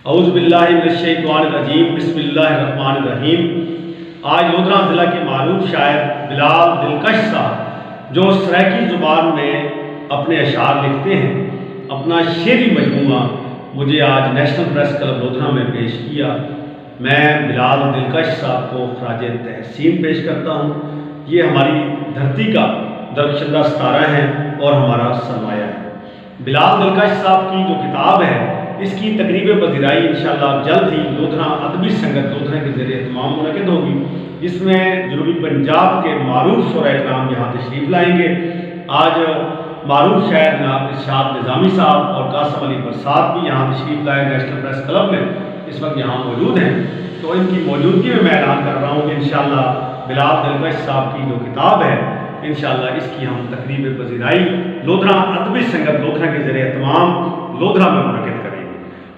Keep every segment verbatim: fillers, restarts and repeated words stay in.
اعوذ باللہ من الشیطان الرجیم، بسم اللہ الرحمن الرحیم۔ آج لودھراں ضلع کے معروف شاعر بلال دلکش صاحب، جو سرائیکی زبان میں اپنے اشعار لکھتے ہیں، اپنا شعری مجموعہ مجھے آج نیشنل پریس کلب لودھراں میں پیش کیا۔ میں بلال دلکش صاحب کو خراج تحسین پیش کرتا ہوں۔ یہ ہماری دھرتی کا درخشندہ ستارہ ہے اور ہمارا سرمایہ ہے۔ بلال دلکش صاحب کی جو کتاب ہے، اس کی تقریب پذیرائی انشاءاللہ جلد ہی لودھراں ادبی سنگت لودھراں کے زیر اہتمام منعقد ہوگی، جس میں جنوبی پنجاب کے معروف شعراء کرام یہاں تشریف لائیں گے۔ آج معروف شاعر جناب ارشاد نظامی صاحب اور قاسم علی برسات بھی یہاں تشریف لائے، نیشنل پریس کلب میں اس وقت یہاں موجود ہیں۔ تو ان کی موجودگی میں میں اعلان کر رہا ہوں کہ انشاءاللہ بلال دلکش صاحب کی جو کتاب ہے، انشاءاللہ اس کی ہم تقریب پذیرائی لودھراں ادبی سنگت لودھراں کے زیر اہتمام لودھراں میں منعقد کریں گے۔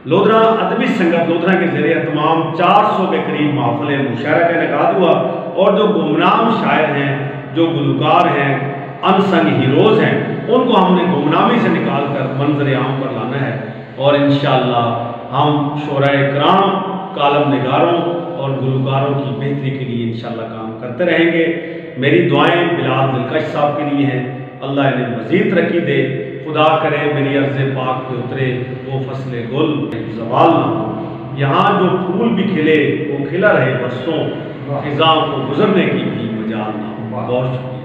لودھراں ادبی سنگت لودھراں کے زیر اہتمام چار سو کے قریب محافل مشاعرہ کا انعقاد ہوا اور جو گمنام شاعر ہیں، جو گلوکار ہیں، ان سنگ ہیروز ہیں، ان کو ہم نے گمنامی سے نکال کر منظر عام پر لانا ہے اور انشاءاللہ ہم شعراء کرام، کالم نگاروں اور گلوکاروں کی بہتری کے لیے انشاءاللہ کام کرتے رہیں گے۔ میری دعائیں بلال دلکش صاحب کے لیے ہیں، اللہ انہیں مزید ترقی دے۔ خدا کرے میری ارض پاک پہ اترے وہ فصل گل، زوال نہ ہو۔ یہاں جو پھول بھی کھلے وہ کھلا رہے برسوں، خزاں کو گزرنے کی بھی مجال نہ ہو۔ بہت شکریہ۔